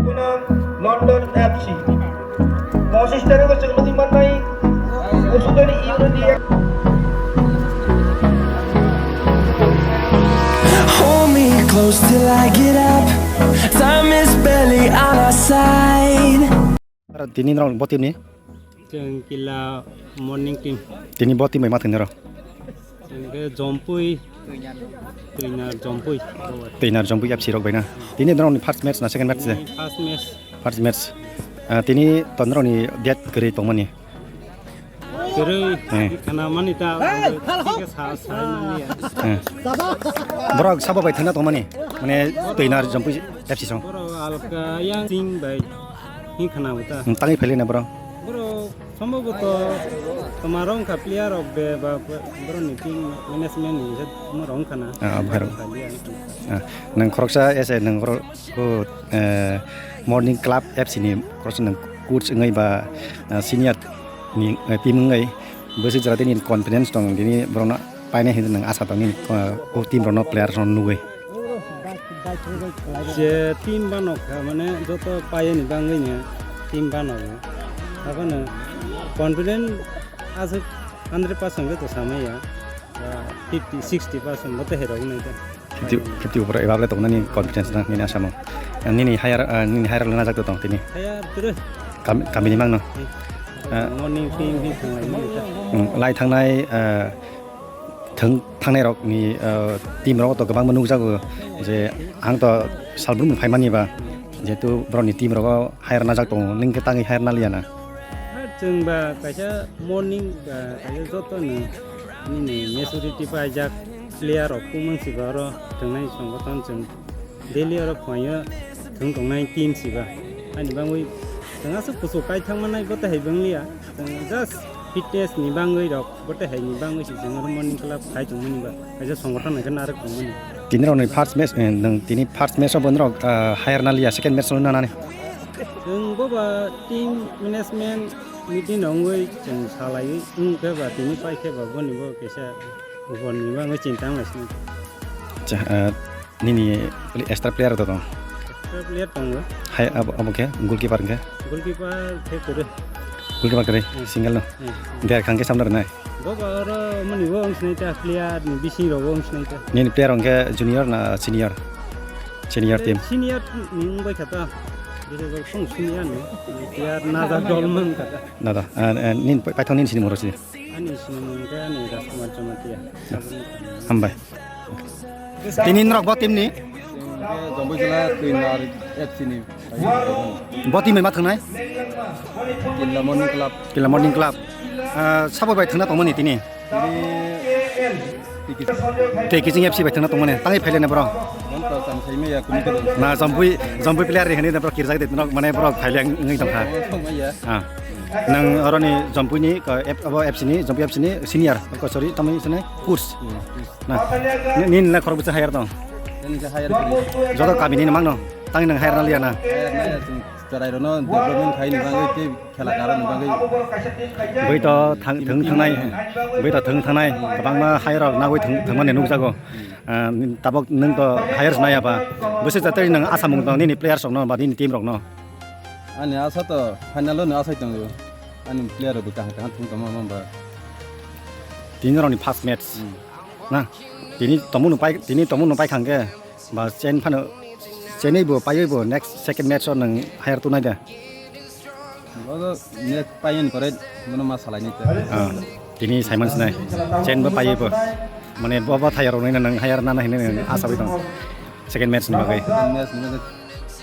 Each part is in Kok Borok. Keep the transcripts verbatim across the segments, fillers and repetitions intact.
London F C. Consistent ko chwng nugwi mannai. Usudani Unity. Hold me close till I get up. Time is barely on our side. Tini norok bo team ni? Chwng Kila Morning team. Tini bo team bai ma thwngwi rw? Chwng khe Jompui, Twinar Jompui. Twinar Jompui F C rok bai na? Tini norok ni first match na second match de? Tini first match. First match. Ah, tini to norok ni date kwrwi tongmani? Kwrwi. Eh. Khana mani ta, ang khe sa, sa mani ya. Eh. Borok sabo bai thangna tongmani? Mane Twinar Jompui F C song. Borok alka yang sing bai. Hing khana bo ta. Hmm, tangwi phailai na borok? Borok sombhoboto twma rok wngkha player rok be ba borok ni team management ni hwnse tuma rok wngkha na. Ah, bwkhai rok. Ah, nang khoroksa ese nang borok, oh, eh, Morning Club F C ni khoroksa nang coach wngwi ba, ah, senior ni, eh, team wngwi bwswk jora tini confidence tong tini borokno painai hinwi nang asa tong nini, eh, o team rokno player rokno nugwi. Je team banok kha, mane joto payani bangwi ni team banok. Abono confident aswk hundred percent khe to samaya. Fifty, sixty percent bo tei hai rok nai ta. Fifty, fifty upor ebab le tongnani confidence na nini asamo. Nini higher, ah, nini higher le najak tong tini. Haya pura. Kam-, kamini mangno. Hmm. Ah. Morning team hi thanglai ni ta. Hmm, lai thangnai, ah, thwng thangnai rok ni, ah, team rok to kwbangma nukjago je ang to salbrum phaimani ba jehetu borok ni team rogo hire najak tongo, nwng khe tangwi hire naliya na? Chwng ba kaisa morning ba kaisa joto ni nini maturity paijak player rok kumung si ba oro thwngnai songothon chwng. Daily oro phaio thwng tongnai team siba. Ani bangwi chwng aswk kuchuk kai thangmanai bo tei hai bangliya. Chwng just fitness ni bangwi rok bo tei hai ni bangwi si chwng oro morning club khai tongmani ba. Kaisa songothon hai khe narwk tongmani. Tini rok ni first match, eh, nwng tini first match o bo norok, ah, hire naliya, second match o nanani. Chwng bo ba team management meeting rok wngwi chwng salaiwi wngkhe ba tini paikhe ba boni bo kaisa uporni bangwi chintang lai sini. Acha, ah, Nini extra player to tong? Extra player tongo. Hai abo, abo khe goalkeeper khe? Goalkeeper khe kwrwi. Goalkeeper kwrwi, hmm, single no? Hmm. Derkhang khe samno rwnai? Bo ba oro mani bo wng sinai ta player ni bising rogo wng sinai ta. Nini player wng khe junior na senior? Senior team. Senior ni wng bai kha ta. Bisi bo song senior ni player na da dol man kha ta. Na da. Ah, ah, nini paithak nini sini moro si. Ani sini mung khe ani Rajkumar Jamatia. Hambai. Tini norok bo team ni? Jombo jela Twinar F C ni. Bo team bai ma thangnai? Killa Morning Club. Killa Morning Club. Ah, sabo bai thangna tongmani tini? Tini Tiki. Tei Kiching F C bai thangna tongmani. Tangwi phailai na borok? Mon to cham sai maya kumi khe. Na Jompui, Jompui player ri hwnwi na borok kirjak de norok mane borok phailai wngwi tongkha. Tongmaya. Ah. Nang oroni Jompui ni, ka, F, abo F C ni, Jompui F C ni senior, ko, sorry, tamo sini coach. Hmm, coach. Na, ni, ni na khorok bwsa hire tong. Nini khe hire kri. Joto kami ni mangno, tang nang hire na liya na. Hire na ya, chwng chwrai rokno development khai ni bagwi tei khela kara ni bagwi. Bui to thang, thang, thangnai, bui to thang, thangnai, kwbangma hire rok nagwi thang, thangmani nukjago. Hmm. Ah, tabok nwng to hire naya ba. Bwswk jatari nang asamung tong nini players rokno ba nini team rokno. Ani asa to final o no asai tongo. Ani player rok bo kaham kaham thung tongma mamba. Tini rokni first match. Hmm. Na, tini tomung no pai, tini tomung no pai khangke ba chen phano chenwi bo paiwi bo next second match o nang hire tunai de. Bo next paiyani pore bono ma salai ni te. Ah, tini Simon sinai chen bo paiwi bo. Mane bo bo thayar rok nang hire na na hinwi nang asa bai tong. Second match ni bagwi. Second match ni bagwi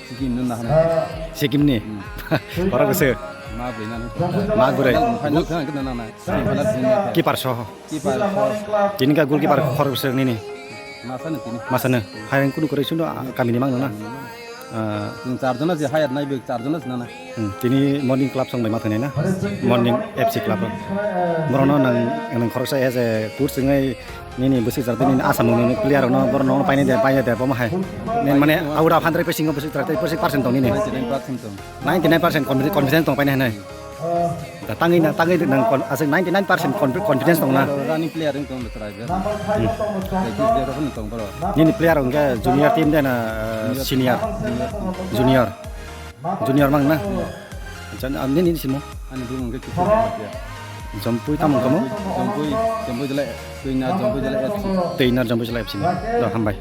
Sikkim no nahana. Sikkim ni? Hmm. Borok bwswk? Ma bwrwi nani. Ma bwrwi. Final final thang khe nana. Semi final thang khe. Keeper soho? Keeper soho. Tini ka goalkeeper khorok bwswk nini? Masano tini. Masano. Hayang kunu kwrwi sundo, ah, kamini mangno na? Ah. Chwng charjona je hire nai bwk charjona je nana. Hmm, tini Morning Club song bai ma thangwi na? Morning F C Club o. Borokno nang, nang khoroksa as a coach wngwi nini bwswk jar nini asamung nini player rokno borokno painai de, painai de, bomo hai. Nini mane out of hundred percent o bwswk jar tei bwswk percent tong nini? Ninety nine percent tong. Ninety nine percent confi-, confidence tong painai hinwi. Da tangwi na, tangwi nang con-, aswk ninety nine percent confi-, confidence tong na? Running player wng tong bwswk jar. Hmm. Practice de rokno tong borok. Nini player hwnkhe junior team de na, uh, senior? Junior. Junior. Junior mang na? Acha, nini simo? Ani bumung ke Kiphilkha Bhatia. Jompui tamo kamo? Jompui, Jompui Jala, Twina Jompui Jala F C. Twina Jompui Jala F C ni. Do, hambai.